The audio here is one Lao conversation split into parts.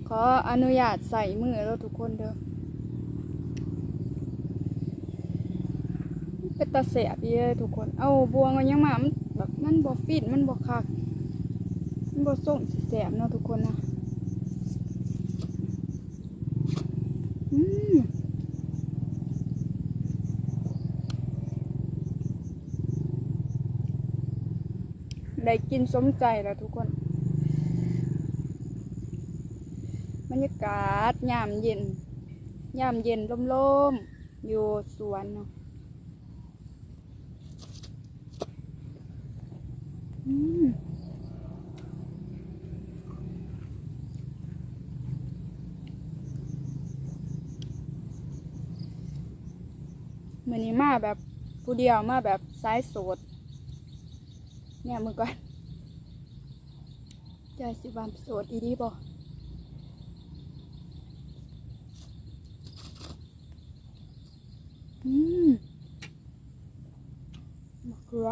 ຂໍອະນຸຍາດໃຊ້ມືເດີທຸກຄົນເດີ. ເປັນຕາແຊບອີ່ຫຼີເດີທຸກຄົນ. ເອົາບ່ວງເອົາຫຍັງມາ ມັນແບບ ມັນບໍ່ຟິນ ມັນບໍ່ຄັກ ມັນບໍ່ຊົງຊິແຊບເນາະທຸກຄົນເນາະ. ອືມ ໄດ້ກິນສົມໃຈແລ້ວທຸກຄົນ. ບັນຍາກາດຍາມເຢັນ ຍາມເຢັນລົມໆ ຢູ່ສວນເນາະ. ອືມ ມື້ນີ້ມາແບບຜູ້ດຽວ ມາແບບສາຍໂສດ. ແນມເບິ່ງກ່ອນ ຈອຍຊິວ່າໂສດອີ່ຫຼີບໍ່? ອືມ ມະເຂືອ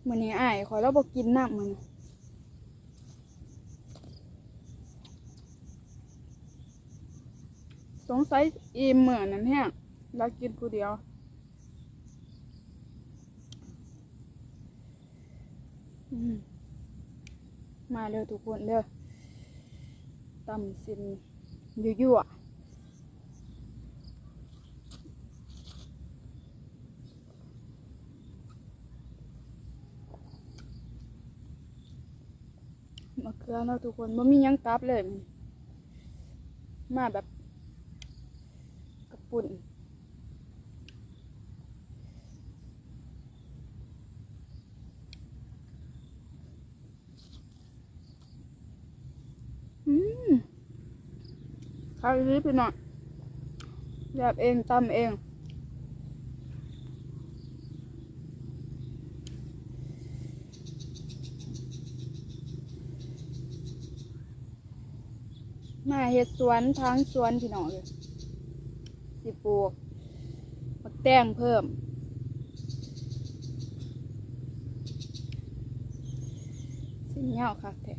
ມື້ນີ້ອ້າຍຂ້ອຍລາວບໍ່ກິນນຳ ມື້ນີ້ ສົງໄສອີ່ມມື້ນັ້ນແຮງ ລາວກິນຜູ້ດຽວ. ອືມ ມາເດີທຸກຄົນເດີ ຕຳເສັ້ນ ຍົວໆ ມະເຂືອເນາະທຸກຄົນ ບໍ່ມີຫຍັງກັບເລີຍ ມາແບບກະປຸ້ນ. ອືມ ຄັກອີ່ຫຼີພີ່ນ້ອງ ແຊບເອງ ຕຳເອງ. ມາເຮັດສວນ ຖາງສວນພີ່ນ້ອງເອີຍ ຊິປູກໝາກແຕງເພີ່ມ. ເສັ້ນຍາວຄັກແທ້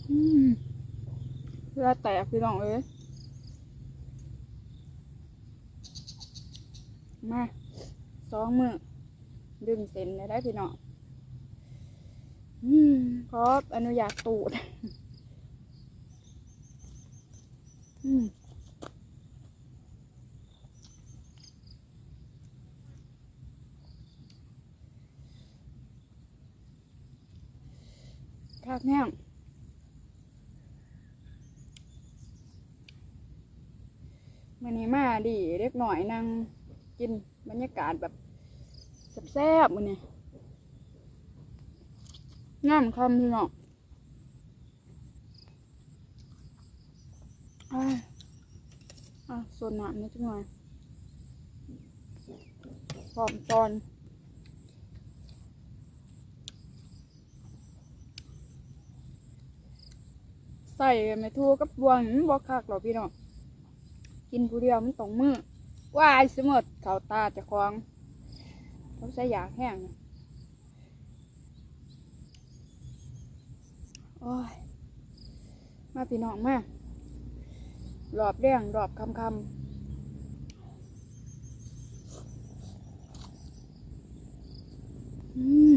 ອືມ ເຫື່ອແຕກພີ່ນ້ອງເອີຍ. ມາ ສອງມື້ດຶງເສັ້ນແລ້ວໄດ໋ພີ່ນ້ອງ. ອືມ ຂໍອະນຸຍາດຕູດ ອືມ ຄັກແຮງ. ມື້ນີ້ມາດີ ເດັກນ້ອຍນັ່ງກິນ ບັນຍາກາດແບບແຊບໆ ມື້ນີ້ ຍາມຄ່ຳພີ່ນ້ອງ. ອາ ອາ ສົດນ້ຳແດ່ຈັກໜ່ອຍ ພ້ອມຕອນ. ໃສ່ແມ່ທູກັບບ່ວງນີ້ມັນບໍ່ຄັກດອກພີ່ນ້ອງ ກິນຜູ້ດຽວມັນຕ້ອງມື້. ວ້າຍ ຊິໝົດເຂົ້າຕາເຈົ້າຂອງ ສົງໄສຢາກແຮງ. ໂອ້ຍ ມາພີ່ນ້ອງມາ ຮອບແລງ ຮອບຄ່ຳໆ. ອືມ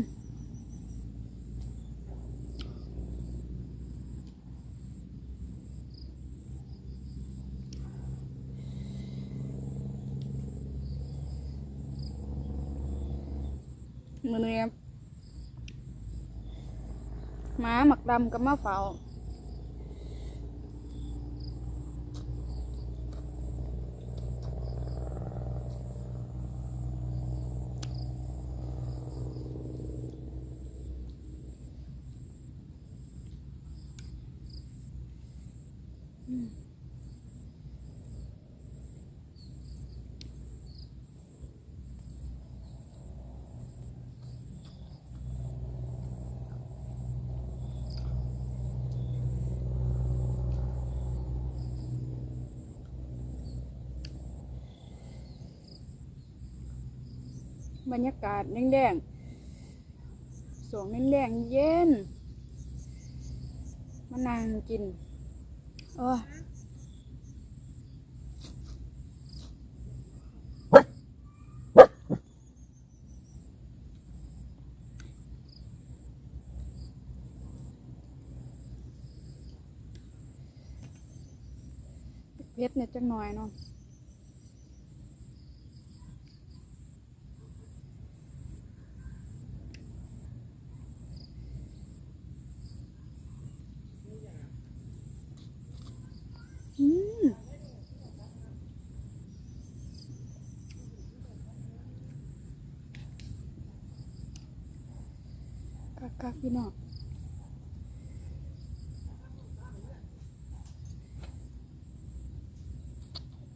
ມື້ນີ້ ໝາບັກດຳກໍມາເຝົ້າ. ອ ບັນຍາກາດແລງໆ ຊ່ວງແລງໆ ເຢັນ ມານັ່ງກິນ ໂອ້ຍ ເຜັດແດ່ຈັກໜ້ອຍເນາະ. ອືມ ຄັກໆ ພີ່ນ້ອງ.